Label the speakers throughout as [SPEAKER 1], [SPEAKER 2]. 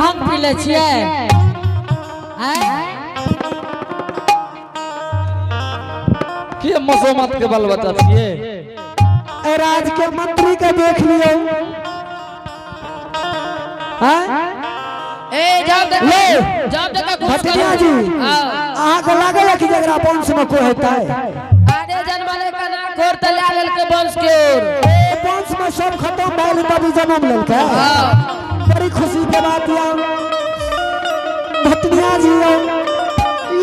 [SPEAKER 1] भांग पी ले छियै? आँय?
[SPEAKER 2] के मसोमत के बाल बच्चा छियै?
[SPEAKER 3] ए राज के मंत्री के देख लियो। हैं?
[SPEAKER 1] ए जब देख
[SPEAKER 3] ले।
[SPEAKER 1] जब देख घूस
[SPEAKER 3] भटनिया
[SPEAKER 1] करू।
[SPEAKER 3] जी।
[SPEAKER 1] हाँ।
[SPEAKER 3] अहाँ के लागल कि जकरा वंश में कोई होता है?
[SPEAKER 1] अरे जनमले कना खोर त ला लेलकै वंश के ओर।
[SPEAKER 3] ए वंश में सब खत्म भइल तभी जन्म लेलकै।
[SPEAKER 1] हाँ।
[SPEAKER 3] बड़ी खुशी के बात या भटनिया जी यौ।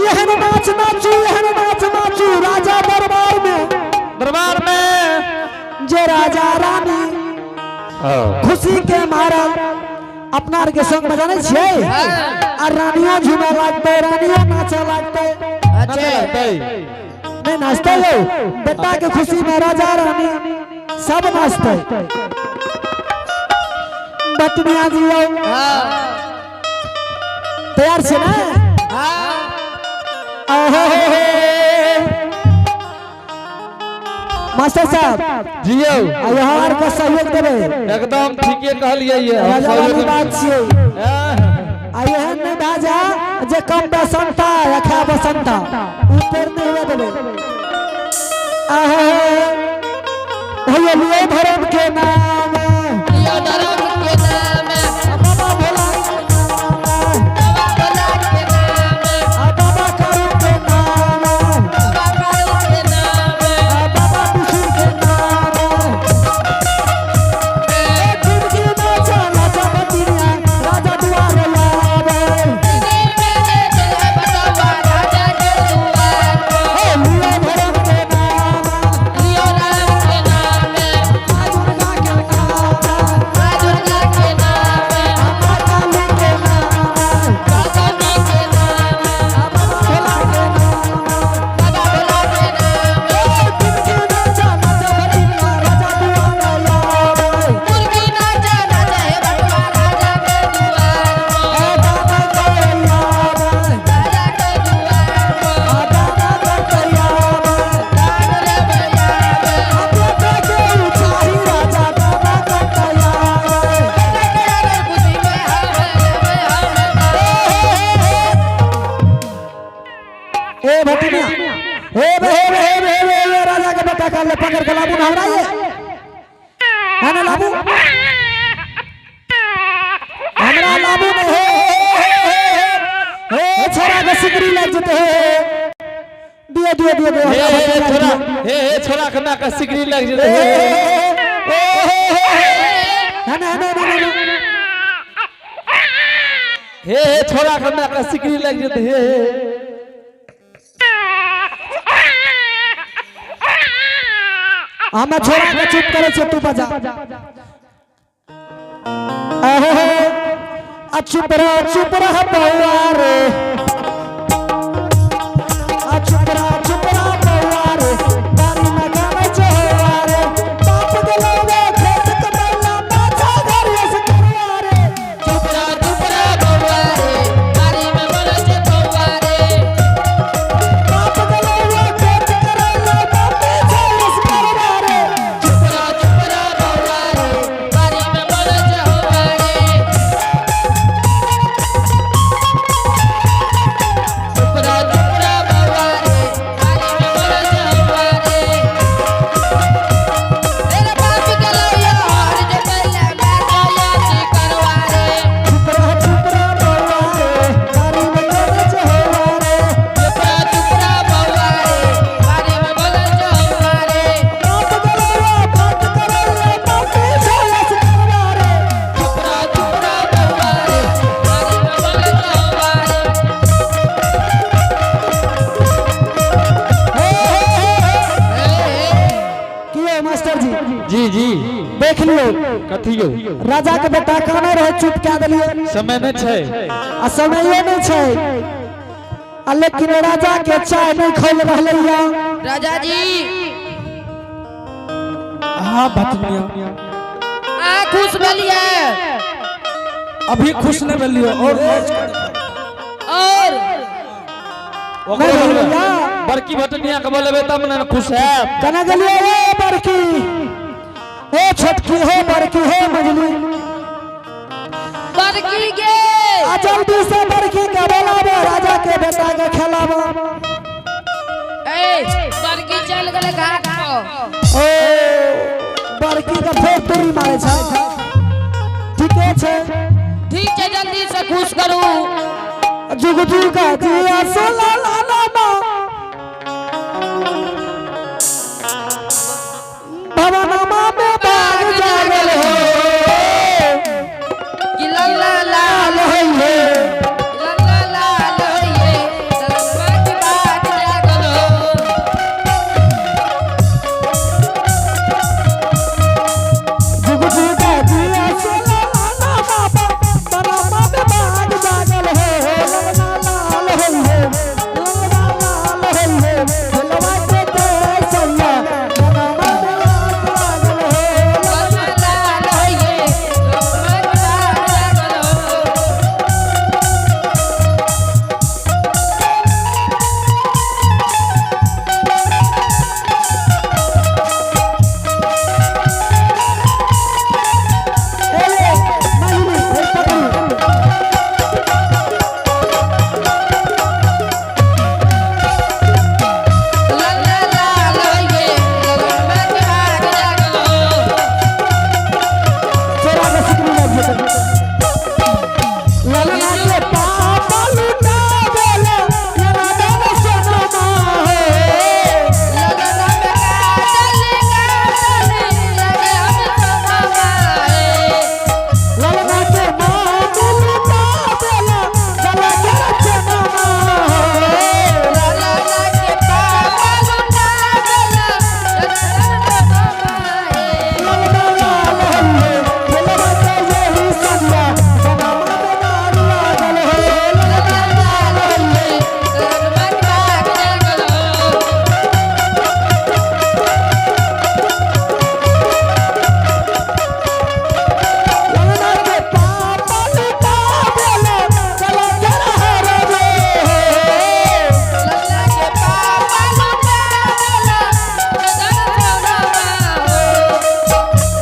[SPEAKER 3] एहन नाच नाचू, एहन नाच नाचू राजा दरबार में,
[SPEAKER 2] दरबार में
[SPEAKER 3] जे राजा रानी खुशी के मारल अपना आर के संग में जाने छियै आ रानियो झूमे लागतै, रानियो नाचे लागतै।
[SPEAKER 1] अच्छा।
[SPEAKER 3] नहीं नाचते यौ, बेटा के खुशी में राजा रानी सब नाचते। बटनिया जी यौ।
[SPEAKER 1] हाँ।
[SPEAKER 3] तैयार छे ना?
[SPEAKER 1] हाँ।
[SPEAKER 3] अहो हे हे। मास्टर साहब।
[SPEAKER 2] जी यौ।
[SPEAKER 3] आ यहाँ आर के सहयोग देबै।
[SPEAKER 2] एकदम ठीके कहलियै ये। हम
[SPEAKER 3] राजा वाली
[SPEAKER 2] सहयोग-
[SPEAKER 3] बात छियै।
[SPEAKER 2] हाँ।
[SPEAKER 3] आ एहन नहि भए जा जे कम बसंता या खा बसंता ऊपर नहीं हुए देबै। अहो हे लियो धर्म के नाम,
[SPEAKER 1] लियो धर्म के नाम,
[SPEAKER 3] बाबा भोला के नाम,
[SPEAKER 1] बाबा भोला के नाम,
[SPEAKER 3] आ बाबा करू के नाम,
[SPEAKER 1] बाबा कारू के नाम,
[SPEAKER 3] आ बाबा विष्णु के नाम। ए जिंदगी में चला जा बतिया राजा दुआर आवे।
[SPEAKER 1] दिल में जे दिल है बटुआ राजा के दुआर पर।
[SPEAKER 3] ए लियो धर्म के नाम,
[SPEAKER 1] लियो राम के नाम,
[SPEAKER 3] माँ दुर्गा के नाम,
[SPEAKER 1] माँ दुर्गा के नाम,
[SPEAKER 3] माँ काली के नाम,
[SPEAKER 1] माँ काली के नाम,
[SPEAKER 3] बाबा भोला के नाम,
[SPEAKER 1] बाबा भोला के नाम।
[SPEAKER 3] ए जिंदगी में चला जा बतिया राजा दुआर आवे।
[SPEAKER 1] मुर्गी नाचा नाचा है बटुआ राजा के दुआर पर।
[SPEAKER 3] ए बाबा के आवे,
[SPEAKER 1] राजा के दुआर पर।
[SPEAKER 3] आ बाबा के आवे,
[SPEAKER 1] दान रे बजावे।
[SPEAKER 3] बेटा के उठाही राजा बाबा के आवे।
[SPEAKER 1] बेटा के अगर खुशी में हवे हवे हवे।
[SPEAKER 3] ए भटिया, हे बे हे बे हे बे हे बे हे राजा के बेटा कर ले पकड़ के लाबू ना हमरा ये है ना लाबू हमरा लाबू ने। हे हे हे हे हे छोरा के सिकरी लग जते। हे हे दियो दियो दियो दियो।
[SPEAKER 2] हे
[SPEAKER 3] हमरा
[SPEAKER 2] हे
[SPEAKER 3] भटिया
[SPEAKER 2] छोरा
[SPEAKER 3] दियो।
[SPEAKER 2] हे हे छोरा के माँ के सिकरी लग जेतै।
[SPEAKER 3] हे
[SPEAKER 2] हे
[SPEAKER 3] हे
[SPEAKER 2] हे
[SPEAKER 3] हे हे हे हे है ना है ना है ना, है ना।
[SPEAKER 2] हे हे छोरा के माँ के सिकरी लग जेतै। हे हे
[SPEAKER 3] हमे छोरा के चुप करे छे, तू बजा। अहो हे, आ चुप रह बउआ रे, आ चुप रह बउआ रे, बारी में गाने चहोआ रे, बाप गेलो रे खेत कमैला पाछा घर से करुआ रे।
[SPEAKER 1] चुप रह चुप रह बउआ रे, बारी में बोले छे बउआ रे।
[SPEAKER 3] बाप गेलो रे खेत करैला बाप पीछा से करुआ रे।
[SPEAKER 1] चुप रह बउआ रे, बारी में बोले छे हौआ रे। चुप रह बउआ रे, बारी में बोले छे हौआ रे। तेरे बाप गेलो यो हर जे पहले मैं गया सी करवा रे।
[SPEAKER 3] चुप रह बउआ रे, बारी में गाने चहोआ रे।
[SPEAKER 1] चुप रह बउआ रे, बारी में बोले छे हौआ रे।
[SPEAKER 3] बाप गेलो रे बात करैला बाप पीछा से करुआ रे।
[SPEAKER 1] चुप रह बउआ रे, बारी में बोले छे हौआ रे।
[SPEAKER 3] हे हे हे हे।
[SPEAKER 1] हे हे।
[SPEAKER 3] की यौ मास्टर जी?
[SPEAKER 2] जी जी।
[SPEAKER 3] देख लियौ।
[SPEAKER 2] कथी यौ?
[SPEAKER 3] राजा के बेटा काने रहे, चुप कए देलियै।
[SPEAKER 2] समय नहि छै।
[SPEAKER 3] आ समयो नहि छै आ लेकिन राजा के चाय नहीं खोल रहलै या।
[SPEAKER 1] राजा जी।
[SPEAKER 4] हाँ भटनिया।
[SPEAKER 1] आ खुश भेलियै?
[SPEAKER 4] अभी खुश नहीं भेलियो और नाच के देखाओ।
[SPEAKER 1] और
[SPEAKER 2] ओकरो
[SPEAKER 3] नहि
[SPEAKER 2] बोलबै।
[SPEAKER 3] भेलियै।
[SPEAKER 2] बड़की भटनिया के बोलेबै तब ने खुश हैत।
[SPEAKER 3] कना गेलियै ए बड़की, ए छोटकी, हे बड़की, हे मझली।
[SPEAKER 1] बड़की गे।
[SPEAKER 3] आ जल्दी से बड़की के बोलाबो, राजा के बेटा के खेलाबो।
[SPEAKER 1] ए, बड़की चल गेलै घाट पर।
[SPEAKER 3] ओ बड़की के फेर तुरी मारे छै। ठीके छै।
[SPEAKER 1] ठीक छै, जल्दी से खुश करू।
[SPEAKER 3] जुग जुग जिया सोला ला ला मा भवनमा में बाग जागल हो।
[SPEAKER 1] कि लल्ला लाल
[SPEAKER 3] लाल होइए।
[SPEAKER 1] लल्ला लाल होइए, ललमा के बाग जागल हो।
[SPEAKER 3] जुग जुग जिया सोला ला ला मा भवनमा में बाग जागल हो। ललना लाल होइए, ललना लाल होइए, फुलवा के देसैया भवनमा में बाग जागल हो।
[SPEAKER 1] लल्ला लाल होइए, ललमा के बाग जागल हो।
[SPEAKER 3] ए ले माहिनी ए पकड़ू।
[SPEAKER 1] लल्ला लाल होइए, ललमा के बाग जागल हो।
[SPEAKER 3] चोरा के सिकरी लग जेतै। ललना के पापा लुटावेला, ललना के सोनमा हो।
[SPEAKER 1] ललना में काटल काटल लगे हम सोनमा हे।
[SPEAKER 3] ललना के मामी लुटावेला, ललना के सोनमा हो।
[SPEAKER 1] ललना के पापा लुटावेला, ललना के सोनमा हे।
[SPEAKER 3] ललना लाल होइए, ललना के यही संज्ञा, सोनमा में बाग लागल हो।
[SPEAKER 1] ललना लाल होइए, ललना के बाग जागल हो।
[SPEAKER 3] ललना के पापा लुटावेला, ललना के हरवे हो।
[SPEAKER 1] ललना के पापा लुटावेला, ललना सोनमा हो।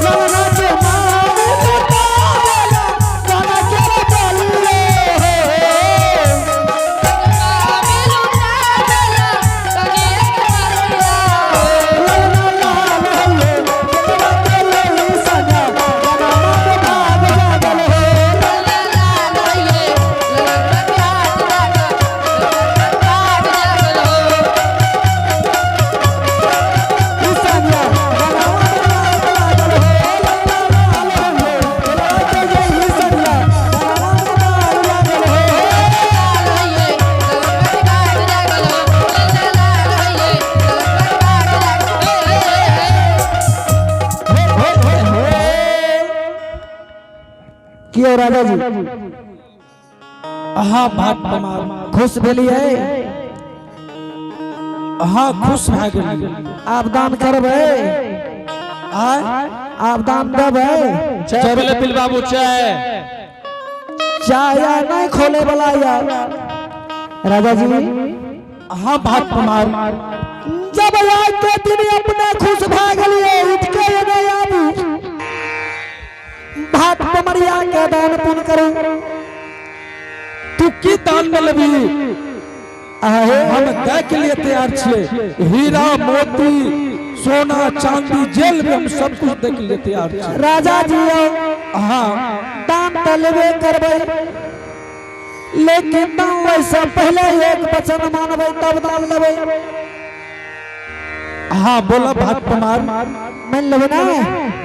[SPEAKER 3] ललना के मामी लुटावेला, ललना के बलिए हो।
[SPEAKER 1] मामी लुटावेला, ललना के बलिया हो।
[SPEAKER 3] ललना लाल होइए, ललना के यही सजा, ललना के भाग जागल हो।
[SPEAKER 1] ललना लाल होइए, ललना के हाथ लागल, ललना के बाग जागल हो।
[SPEAKER 3] ई सजा, ललना के भाग लागल हो। ललना लाल होइए, ललना के यही सजा, ललना के भाग जागल हो।
[SPEAKER 1] लाल होइए, ललना के बाग जागल हो। ललना लाल होइए, ललना के बाग जागल हो। हे, हे, हे, हे।
[SPEAKER 3] कियो राजा जी
[SPEAKER 4] हाँ भात पमार।
[SPEAKER 3] खुश भेलियै?
[SPEAKER 4] हाँ, खुश भए गेलियै।
[SPEAKER 3] आब दान करबै?
[SPEAKER 4] आय।
[SPEAKER 3] आब दान देबै?
[SPEAKER 2] चाय पी ले पिल बाबू चाय।
[SPEAKER 3] चाय नहीं खोले वाला या राजा जी।
[SPEAKER 4] हाँ भात पमार।
[SPEAKER 3] जब आज के दिन अपने खुश भए गेलियै, उठ के एने आबू, भात पमरिया के दान पुण्य करू।
[SPEAKER 4] तू की दान में लेबी?
[SPEAKER 3] आहे।
[SPEAKER 4] हम दै के लिए तैयार छियै। हीरा मोती सोना चांदी जेल में हम सब कुछ दै के लिए तैयार छियै।
[SPEAKER 3] राजा जी यौ,
[SPEAKER 4] हाँ।
[SPEAKER 3] दान तऽ लेबे करबै, लेकिन दान लै से पहले एक वचन मानबै तब दान लेबै।
[SPEAKER 4] हाँ बोला भात पमार।
[SPEAKER 3] मान लेबै ना?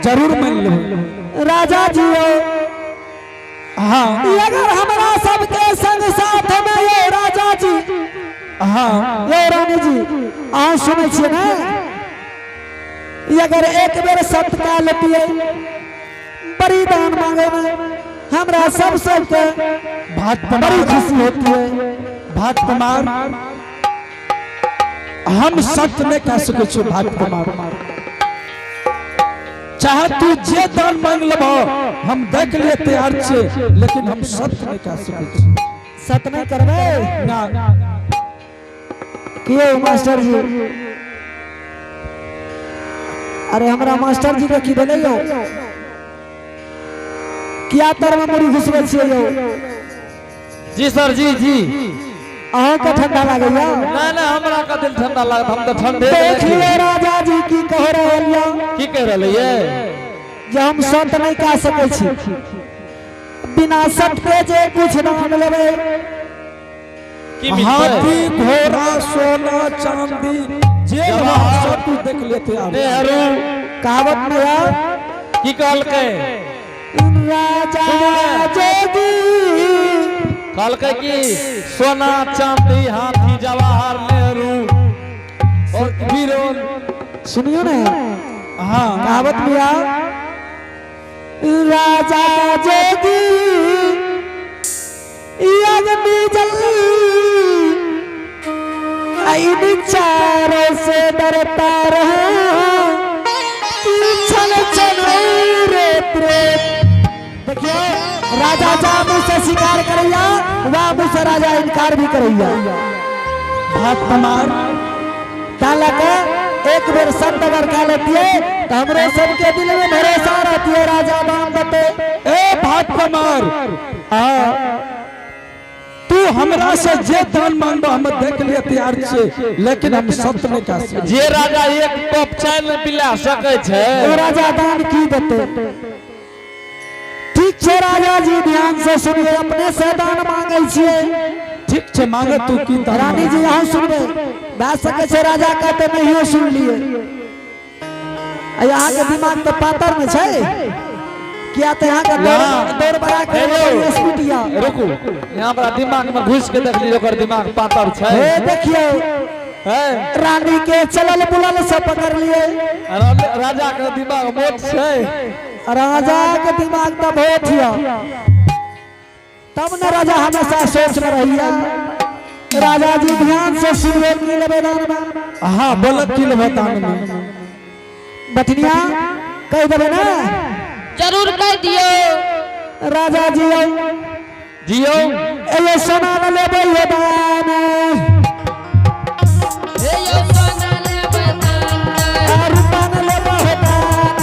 [SPEAKER 4] जरूर मान लेबै।
[SPEAKER 3] राजा जी यौ,
[SPEAKER 4] हाँ।
[SPEAKER 3] अगर हमरा सबके संग साथ में यौ राजा जी,
[SPEAKER 4] हाँ।
[SPEAKER 3] यौ रानी जी, अहाँ सुनै छियै ने? ई अगर एक बेर सत्य कह लेतियै बड़ी दान मांगे में हमरा सब सबके
[SPEAKER 4] भात
[SPEAKER 3] बड़ी
[SPEAKER 4] पमार।
[SPEAKER 3] खुशी होती है।
[SPEAKER 4] भात पमार, हम सत्य नहीं कह सकै छियै भात पमार। चाहे तू जे दान मांग लेबो हम दै के लिए तैयार छियै, लेकिन हम सत्य नहीं कह सकै छियै।
[SPEAKER 3] सत्य नहीं करबै?
[SPEAKER 4] ना।
[SPEAKER 3] कियो मास्टर जी, अरे हमरा मास्टर जी के की भेलै यौ? किया तर में मुड़ी घुसबै छियै यौ?
[SPEAKER 2] जी सर जी जी।
[SPEAKER 3] अहूँ के ठंडा लागैया?
[SPEAKER 2] ना ना, हमरा का दिल ठंडा लागत, हम तो ठंडे।
[SPEAKER 3] देख लियो राजा जी की कह रहल या।
[SPEAKER 2] की कह रहले ये?
[SPEAKER 3] जे हम सत नहीं कह सकै छी, बिना सत के जे कुछ नाम लेबै।
[SPEAKER 2] की मिलतै?
[SPEAKER 4] हाथी घोड़ा सोना चांदी जे
[SPEAKER 2] जवाहर।
[SPEAKER 4] सब कुछ देख लेते हैं।
[SPEAKER 2] नेहरू।
[SPEAKER 3] कहावत में है।
[SPEAKER 2] की कहलकै?
[SPEAKER 3] राजा जोगी
[SPEAKER 2] कहलकै कि सोना चांदी हाथी जवाहर नेहरू और वीरों।
[SPEAKER 3] सुनियो ने।
[SPEAKER 4] हाँ।
[SPEAKER 3] कहावत में है, राजा जोगी अग्नि जल इन चारों से डरता रहा कि छल छल रेत रेत। देखियो राजा जा मुँह से स्वीकार करैया, वह मुँह से राजा इनकार भी करैया।
[SPEAKER 4] भात तमार।
[SPEAKER 3] ताला के एक बेर संत अगर कह लेतिए तो हमरे सबके दिल में भरोसा रहती है, राजा दान देते।
[SPEAKER 4] ए भात तमार।
[SPEAKER 3] हाँ।
[SPEAKER 4] तू हमरा से जे दान मांगबो हम देख लिए तैयार छे, लेकिन हम सत्य नहीं कह सकै।
[SPEAKER 2] जे राजा एक कप चाय नहीं पिला सकै छै,
[SPEAKER 3] ओ राजा दान की देते? ठीक छै राजा जी, ध्यान से सुनिए, अपने से दान मांगे छिए।
[SPEAKER 4] ठीक छै, मांगे तू की दान?
[SPEAKER 3] रानी जी, अहाँ सुनबै, भए सकै छै राजा कहते नहियो सुन लिए। आ यहाँ के दिमाग तऽ पातर में छै, किया तऽ यहाँ के दौड़ दौड़ बढ़ा के
[SPEAKER 2] हेलो।
[SPEAKER 3] स्पीड या।
[SPEAKER 2] रुकू, यहाँ पर दिमाग में घुस के देख लियो, ओकर दिमाग पातर छै।
[SPEAKER 3] हे देखियो।
[SPEAKER 2] है।
[SPEAKER 3] रानी के चलल बुलल से पकड़ लिए।
[SPEAKER 2] राजा के दिमाग मोट छै।
[SPEAKER 3] राजा के दिमाग तऽ बहुत हिया, तब न राजा हमेशा सोच में रहिया। राजा जी, ध्यान से सुनिए, की लेबै दान में?
[SPEAKER 4] हाँ, बोल की लेबो दान में?
[SPEAKER 3] बटनिया, कह देबै ना?
[SPEAKER 1] जरूर कह दियो।
[SPEAKER 3] राजा जी आओ।
[SPEAKER 2] जियो।
[SPEAKER 3] ए सोना न लेबै हे दान।
[SPEAKER 1] हे यो सोना लेबै दान में।
[SPEAKER 3] आ रूपा न लेबै हे दान।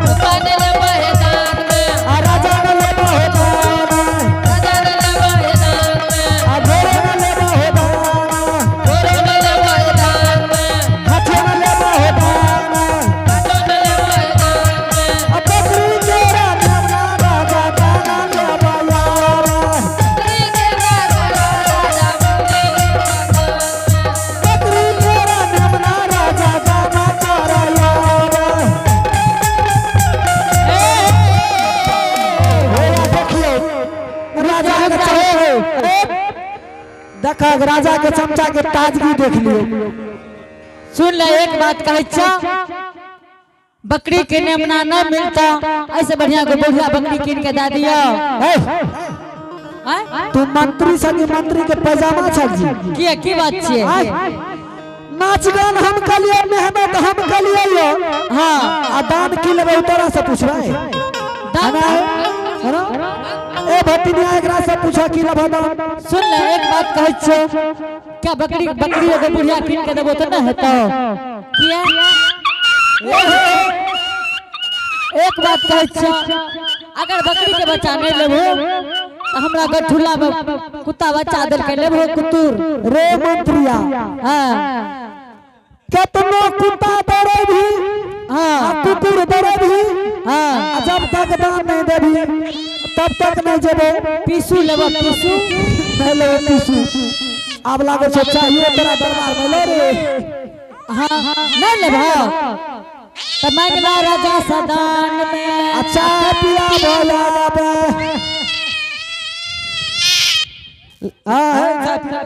[SPEAKER 1] रूपा न लेबै दान में।
[SPEAKER 3] आ राजा न लेबै हे दान।
[SPEAKER 1] राजा न लेबै दान में।
[SPEAKER 3] आ घोड़ो न लेबै हे दान।
[SPEAKER 1] घोड़ो न लेबै दान में।
[SPEAKER 3] हाथी न लेबै हे दान।
[SPEAKER 1] हाथो न लेबै दान में।
[SPEAKER 3] आ बकरी केरा नेमना राजा दान लेबै यार।
[SPEAKER 1] बकरी के राजा राजा बोले
[SPEAKER 3] बकरी केरा नेमना राजा दान कर यार। होया देखियो राजा के चले, देखा राजा के चमचा के ताजगी देख लियो।
[SPEAKER 1] सुन ले, एक बात कहै छौ, बकरी के नेमना न मिलता, ऐसे बढ़िया को बढ़िया बकरी कीन के दे दियो।
[SPEAKER 3] ए,
[SPEAKER 1] आय?
[SPEAKER 3] तू मंत्री संगे मंत्री के पैजामा छल जी।
[SPEAKER 1] किया, की बात छियै?
[SPEAKER 3] आय? नाच गान हम कलिए, मेहनत हम कलिए यो।
[SPEAKER 1] हाँ।
[SPEAKER 3] आ दान की लेबै तोरा से पूछबै?
[SPEAKER 1] दान?
[SPEAKER 3] है ना? ए भतिनिया, एकरा से पूछो की लेबै दान।
[SPEAKER 1] सुन ले, एक बात कहै छौ, क्या बकरी बकरी एगो बुढ़िया कीन के देबो तऽ न हेतौ? किया? एक बात कहै छौ, अगर बकरी के बच्चा नहीं लेबो तऽ हमरा गठुला में कुत्ता बच्चा देलकै, लेबो कुतुर?
[SPEAKER 3] रे मंत्रिया।
[SPEAKER 1] हाँ।
[SPEAKER 3] केतनो कुत्ता दौड़े भी
[SPEAKER 1] हाँ।
[SPEAKER 3] आ कुकुर दौड़े भी,
[SPEAKER 1] हाँ।
[SPEAKER 3] आ जब तक दान नहीं देबी तब तक नहीं जेबो।
[SPEAKER 1] पीसू लेबो, पीसू?
[SPEAKER 3] नहीं लेबो पीसू। आब लागो छै चाहिए तोरा दरबार में ले रे।
[SPEAKER 1] हाँ, नहीं लेबो तऽ मांगला राजा सदान में।
[SPEAKER 3] अच्छा पिया भोला बे। हाँ है, चाय पिया।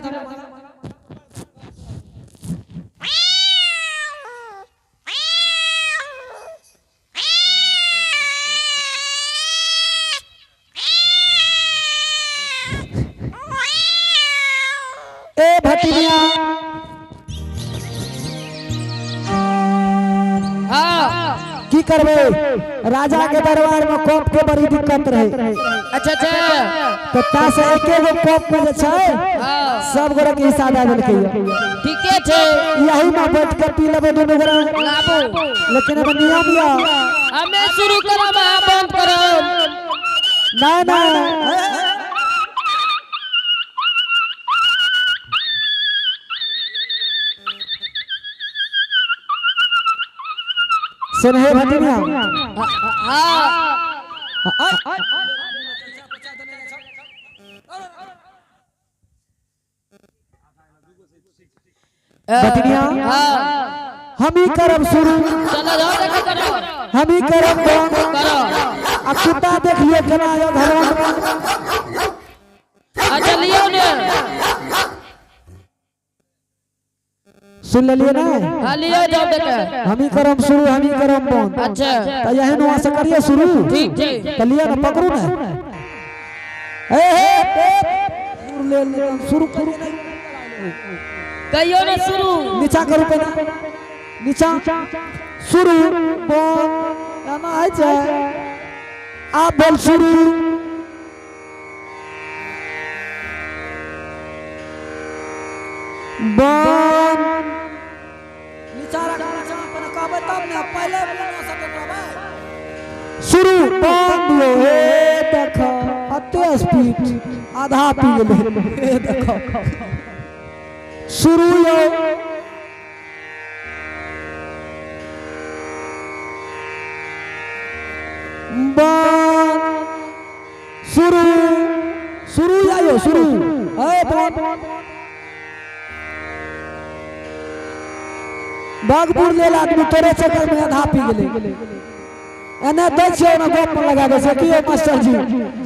[SPEAKER 3] ए भतिनिया।
[SPEAKER 1] हाँ।
[SPEAKER 3] की करबे, राजा के दरबार में कप के बड़ी दिक्कत रहे।
[SPEAKER 1] अच्छा अच्छा।
[SPEAKER 3] तो ता से एके गो कप में जे छै
[SPEAKER 1] हाँ।
[SPEAKER 3] सब गोरा के हिस्सा दे देलकै।
[SPEAKER 1] ठीके छै।
[SPEAKER 3] यही में बैठ के पी लेबै दुनू गोरा।
[SPEAKER 1] लाबू।
[SPEAKER 3] लेकिन एमे नियम या।
[SPEAKER 1] हमें शुरू करब, अहाँ बंद करब।
[SPEAKER 3] नहीं नहीं। सुन हे भटिनिया।
[SPEAKER 1] हाँ।
[SPEAKER 3] भटिनिया।
[SPEAKER 1] हाँ।
[SPEAKER 3] हम ही करब शुरू।
[SPEAKER 1] चलो जाओ देखे करो।
[SPEAKER 3] हम ही करब बंद।
[SPEAKER 1] करो।
[SPEAKER 3] आ कुत्ता देख लियो केना आयो घरवा।
[SPEAKER 1] अच्छा लियो ने।
[SPEAKER 3] सुन लेलिए ना?
[SPEAKER 1] हाँ लियो जाओ देखे।
[SPEAKER 3] हम ही करब शुरू, हम ही करब बंद।
[SPEAKER 1] अच्छा।
[SPEAKER 3] तो यही नुआ से करिए शुरू।
[SPEAKER 1] ठीक ठीक।
[SPEAKER 3] तो लिया ना, पकड़ू ना। ए हे ले ले शुरू करू।
[SPEAKER 1] कहियो ने शुरू।
[SPEAKER 3] नीचा करू पहले, नीचा शुरू बंद एना होइ छै। आब भेल शुरू। बंद। नीचा रख, नीचा पहले कहबै तब ने, पहले मुँह से टकराबै। शुरू बंद। यो हे देख अते स्पीड आधा पी गेलै। हे देख शुरू यो बंद शुरू शुरू आयो शुरू ए बंद। बागपुर लेल आदमी तोरे चक्कर में आधा पी गेलै। एने दै छियै ना गप पर लगा दै छै की मास्टर जी?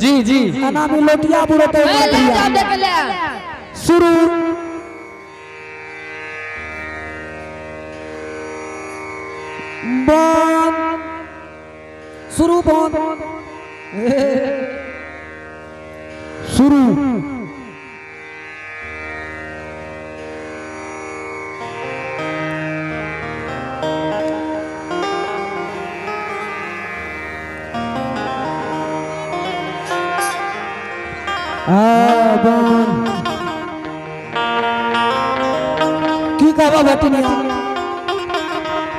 [SPEAKER 2] जी जी।
[SPEAKER 3] एना में लोटिया बुड़ेतै।
[SPEAKER 1] ए ले जाओ देखे ले।
[SPEAKER 3] शुरू बंद शुरू बंद शुरू। हाँ, बंद। की कहबा भटिनिया?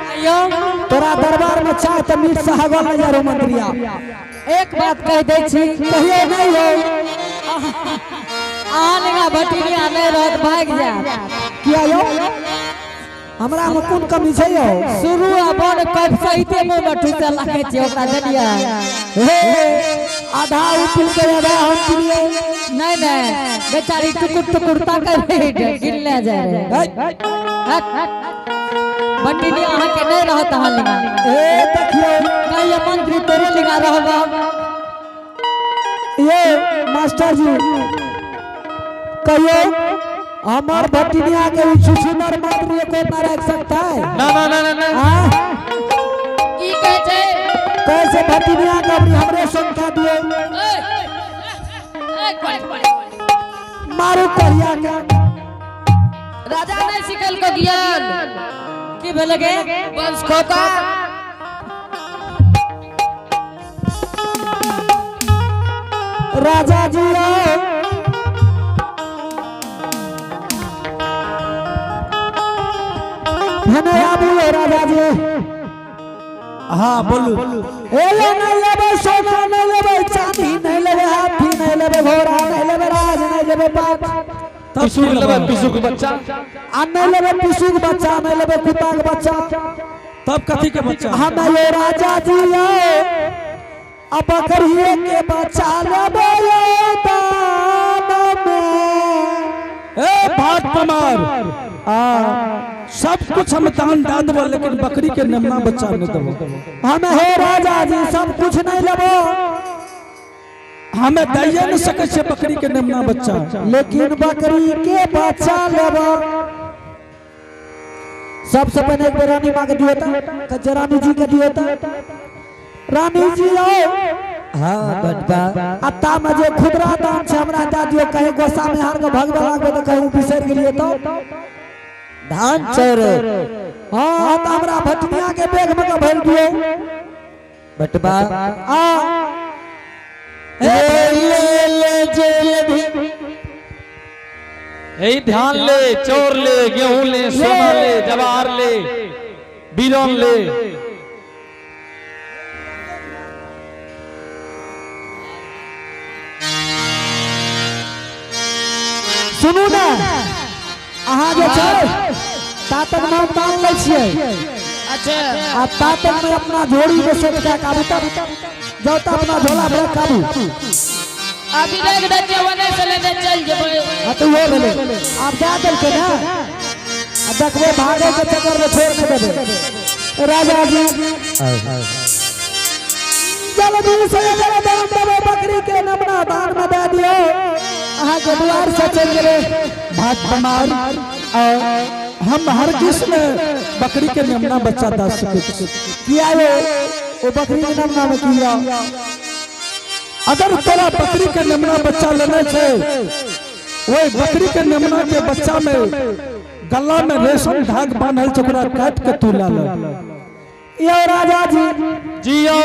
[SPEAKER 1] आइयो।
[SPEAKER 3] तोरा दरबार में चाय तो मीठ से हगल नहीं जा मंत्रिया।
[SPEAKER 1] एक बात कह दै छी।
[SPEAKER 3] कहियो नहीं हो।
[SPEAKER 1] अहाँ लगा भटिनिया नहीं रहत, भागि जायत।
[SPEAKER 3] किया यो? हमरा में कोन कमी छै यो?
[SPEAKER 1] शुरू आ बंद कब सहिते मुंह में ठुसे लागै छै ओकरा देलियै।
[SPEAKER 3] हे आधा उ पिलकै आधा हम पिलियै।
[SPEAKER 1] नहीं नहीं बेचारी टुकुर टुकुर ताकै रहे, गिरले जाय रहे। भटिनिया अहाँ के नहीं रहत अहाँ लगा।
[SPEAKER 3] ए देखियो।
[SPEAKER 1] कहियो मंत्री तोरे लगा रहब।
[SPEAKER 3] ये मास्टर जी कहियो हमार भटिनिया के छुछुनर मंत्री को ना रख सकता है?
[SPEAKER 2] ना ना ना ना ना।
[SPEAKER 3] हाँ?
[SPEAKER 1] की कहै छै?
[SPEAKER 3] कैसे भटिनिया के अबरी हमरे संख्या दियो। मारू करिया के।
[SPEAKER 1] राजा नहीं सिखल को ज्ञान। की भेल गे? वंश खोता।
[SPEAKER 3] राजा जी आओ। हमें आबू हो राजा जी।
[SPEAKER 4] हाँ बोलू।
[SPEAKER 3] ए ले नहीं लेबै सोना नहीं लेबै चांदी नहीं लेबै हाथी नहीं लेबै घोड़ा नहीं लेबै राज नहीं लेबै बाप।
[SPEAKER 4] तब
[SPEAKER 2] पिसू
[SPEAKER 4] की
[SPEAKER 2] लेबै पिसू के बच्चा।
[SPEAKER 3] आ नहीं लेबै पिसू के बच्चा नहीं लेबै कुत्ता के बच्चा।
[SPEAKER 4] तब कथी के बच्चा?
[SPEAKER 3] हम यो राजा जी आओ अब बकरिए के बच्चा लेबै दान में।
[SPEAKER 4] ए भात पमार।
[SPEAKER 3] आ
[SPEAKER 4] सब कुछ हम दान दे देबो लेकिन बकरी के नेमना बच्चा नहीं देबो।
[SPEAKER 3] हम हे राजा जी सब कुछ नहीं लेबो।
[SPEAKER 4] हमें दैये नहीं सकै छियै बकरी के नेमना बच्चा।
[SPEAKER 3] लेकिन बकरी के बच्चा लेबो। सबसे पहले एक बार रानी माँ के दियो था, रानी जी के दियो था। रानी जी आओ।
[SPEAKER 5] हाँ बटबा।
[SPEAKER 3] अत्ता में जे खुदरा दाम छै हमरा दए दियो, कहीं गोसा में हार के भगवे लागबे तो कहीं बिसरि गेलिए तो
[SPEAKER 5] धान चोर।
[SPEAKER 3] हाँ तो हमरा भटनिया के बैग में के भरि दियो।
[SPEAKER 5] बटबा।
[SPEAKER 3] आ
[SPEAKER 5] ले ले ले जेल भी।
[SPEAKER 2] यही ध्यान ले, चोर ले, गेहूं ले, सोना ले, जवाहर ले, बीरन ले।
[SPEAKER 3] सुनू ने अहाँ जे छै ता तक नाम दान लै छियै।
[SPEAKER 1] अच्छा।
[SPEAKER 3] आ तातक में अपना झोड़ी में सेट के काबू तब जाओ तो अपना झोला में काबू।
[SPEAKER 1] अभी देख दे जे वने से लेने चल जेबै।
[SPEAKER 3] हाँ तो वो भेलै, आब दए देलकै ने, आ देखबै भागे के चक्कर में छोड़ नहि देबै। राजा जी, जल्दी से जल दान देबै, बकरी के नमना दान में दे दियौ, अहाँके दुआर से चलि गेलै।
[SPEAKER 4] भात बमार और हम हर किस्म बकरी के मेमना बच्चा दे सकै छी।
[SPEAKER 3] किया यो, ओ बकरी के नमना में किया?
[SPEAKER 4] अगर तोरा बकरी के मेमना बच्चा लेना छै, वही बकरी के मेमना के बच्चा में गला में रेशम धाग बांधल छै, ओकरा काट के तू ला ले।
[SPEAKER 3] यो राजा जी।
[SPEAKER 2] जियो।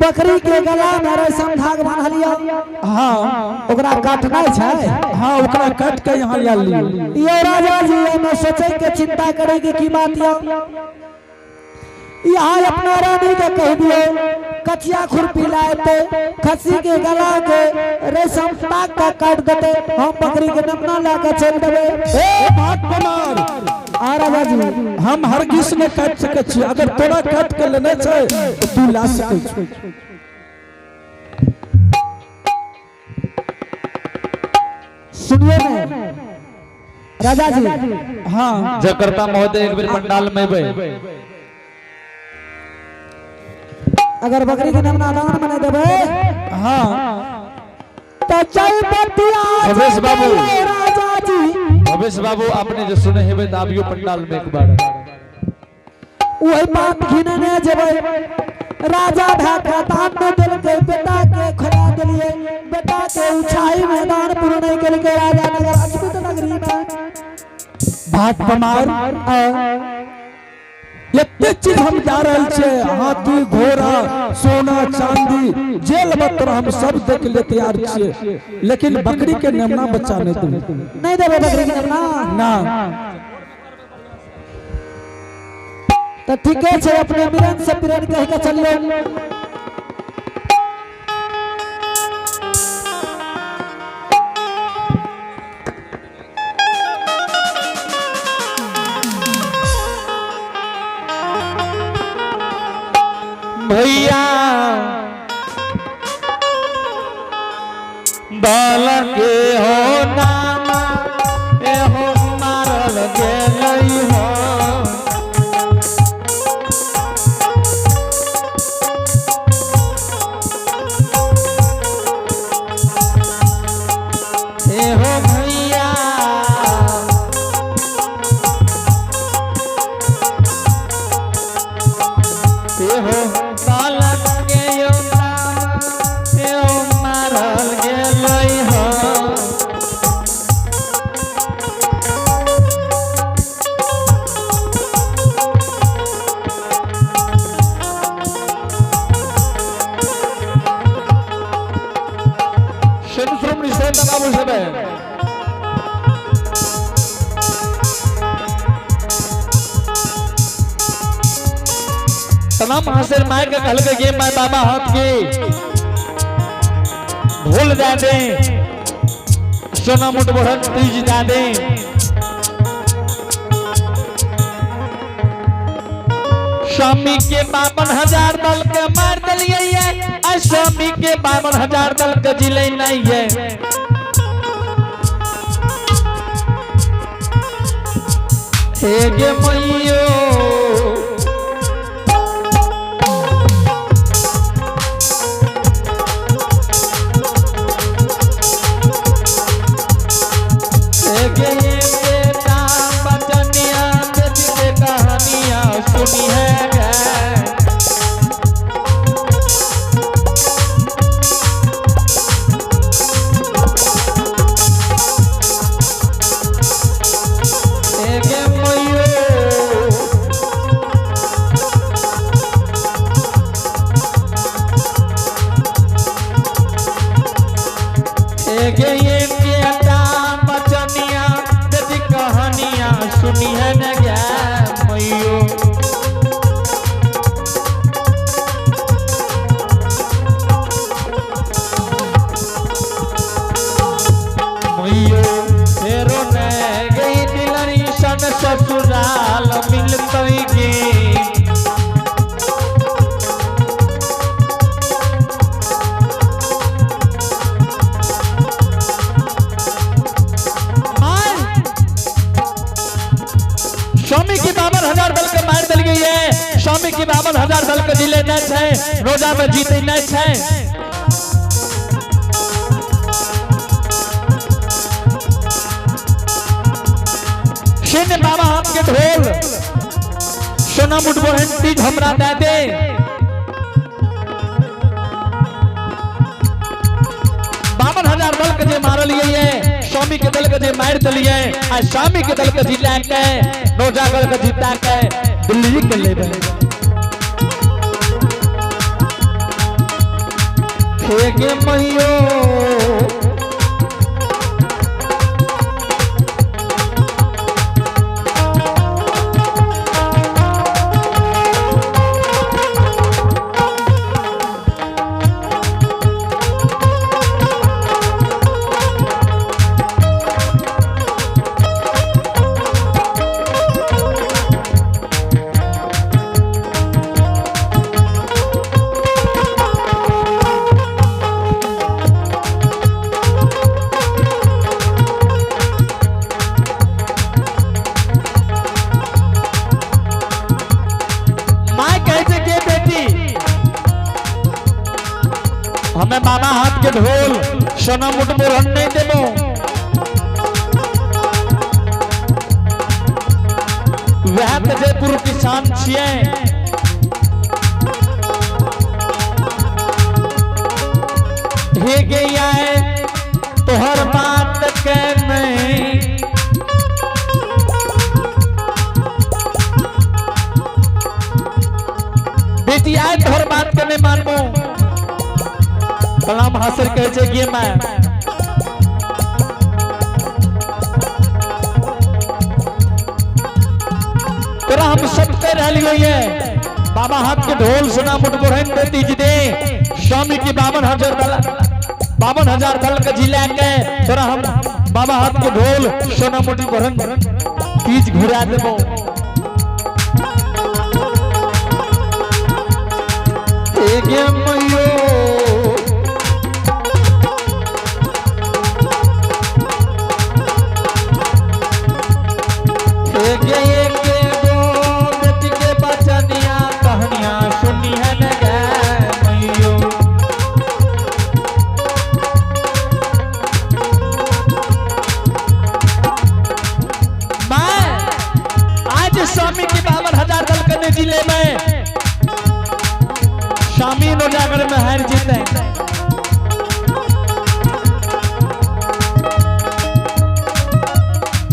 [SPEAKER 3] बकरी के गला में रेशम धाग बांधल यौ?
[SPEAKER 4] हाँ।
[SPEAKER 3] ओकरा काटनाइ छै?
[SPEAKER 4] हाँ, ओकरा काट के यहाँ ला लियो।
[SPEAKER 3] यो राजा जी, एहिमे सोचै के चिंता करे के की बात यौ? यहाँ अपना रानी के कह दियो, कचिया खुरपी लाते, खस्सी के गला के रेशम ताक का काट देते, हम बकरी के नमना ला के चल देबे।
[SPEAKER 4] ए भात बमार।
[SPEAKER 3] आ राजा जी।
[SPEAKER 4] हम हरगिज नहि काटि सकै छी, अगर तोरा काट के लेने छै तऽ तू ला सकै छी।
[SPEAKER 3] सुनिए ने राजा जी।
[SPEAKER 4] हाँ।
[SPEAKER 2] जयकर्ता महोदय, एक बेर पंडाल में अबै।
[SPEAKER 3] अगर बकरी के नमना दान में नहीं देबे
[SPEAKER 4] हाँ।
[SPEAKER 3] तो जय बतिया।
[SPEAKER 2] भवेश बाबू।
[SPEAKER 3] राजा जी।
[SPEAKER 2] भवेश बाबू, अपने जे सुने हेबै तऽ आबियो पंडाल में एक बार।
[SPEAKER 3] वही बात घिनने जेबै, राजा भए के दान नहि देलकै, बेटा के खोला देलियै, बेटा के उछाई में दान पूर्ण नहीं केलकै राजा नगर अजगुत नगरी में।
[SPEAKER 4] भात बमार, एते चीज हम जा रहल छियै, हाथी घोड़ा सोना चांदी जेल बत्र हम सब देख ले तैयार छियै, लेकिन बकरी के नेमना बच्चा नहि देबै।
[SPEAKER 3] नहीं देबै बकरी के नेमना?
[SPEAKER 4] ना।
[SPEAKER 3] तो ठीके छै, अपने मिलन से पिरन कह के चलियो।
[SPEAKER 2] भैया, दल के हो नामा ए हो मारल गेलै हो। ए हो भैया, ए हो बालक के यो नामा ए हो मारल गेलै हो। श्रम निषेध बाबू साहेब। तमाम हासिल माय के कहल के माय बाबा हाथ के भूल जा दे, सोना मुठ बढ़न तीज जा दे। स्वामी के 52,000 दल के मार दिलिए ये, आ स्वामी के 52,000 दल के जिले नहीं है। हे गे मैयो, हे गे बेटा बचनिया, बेटी के कहानियां सुनी है गे। हे गे मैयो, हे गे ये बेटा बचनिया, बेटी कहानियां सुनी है न गे मैयो। मैयो फेरो न गई दिलरी सन ससुराल मिलतई। के 52,000 दल के जिले नहीं छै, रोजा में जीते नहीं छै। सुन बाबा हाथ के ढोल सोना मुठबोहन तीज हमरा दे दे। 52,000 दल के जे मारलिए, स्वामी के दल के जे मार दिलिए, आ स्वामी के दल के जिता के नौजागर के जीता के दिल्ली के लेबे। हे गे मैयो माय कहे छे के बेटी हमें बाबा हाथ के ढोल सोना मुठ मोहन नहीं देबो। वह तो जयपुर किसान छिए। हे गैया तोहर बात के नहीं बेटी आए तोहर बात के नहीं मानबो। कलाम हासिल कहे छे गे मैं तोरा हम सब कह रहलियो ये बाबा हाथ के ढोल सुना मुठ बोरहन दे तीज दे स्वामी की 52,000 दल 52,000 दल के जिला के तोरा हम बाबा हाथ के ढोल सोना मुठी बोरहन तीज घुरा देबो। हे गे मैयो हे गे एक गो बेटी के बचनिया कहानियां सुनी है न गे मैयो। मैं आज स्वामी के 52,000 दल करने जिले में स्वामी नौजागर में हार जीते।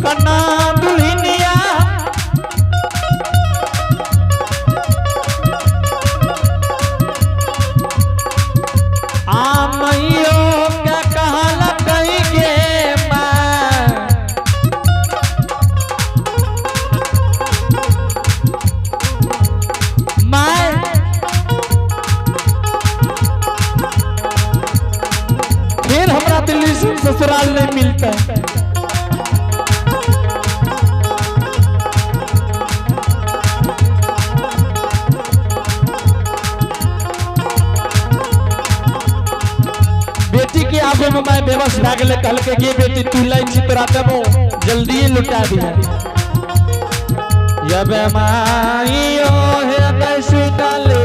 [SPEAKER 2] कन्ना दुल्हनिया आ मैयो के कहल कहीं गे मैं मैं फिर हमरा दिल्ली से ससुराल नहीं मिलता। बेटी के आगे में मैं बेबस भए गेलै, कहलकै गे बेटी तू लै छी तोरा देबो जल्दी लुटा दिहे। यबे माइयो हे गै सुनले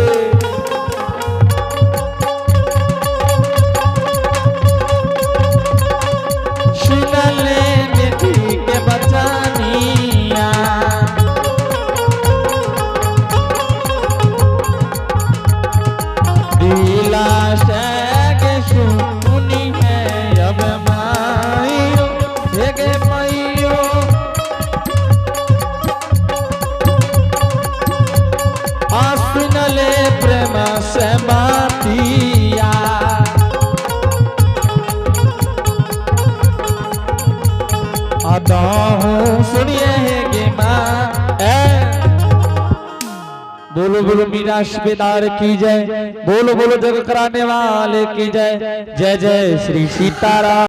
[SPEAKER 2] सुनले बेटी के बचनिया दिला से गे सुनी है अब माइयो हे गे मैयो आ सुनले प्रेम से बातिया अदाहूं सुनिए हे गे माँ ए बोलो बोलो मीरा बेदार की जय, बोलो बोलो जग कराने वाले की जय, जय जय श्री सीताराम।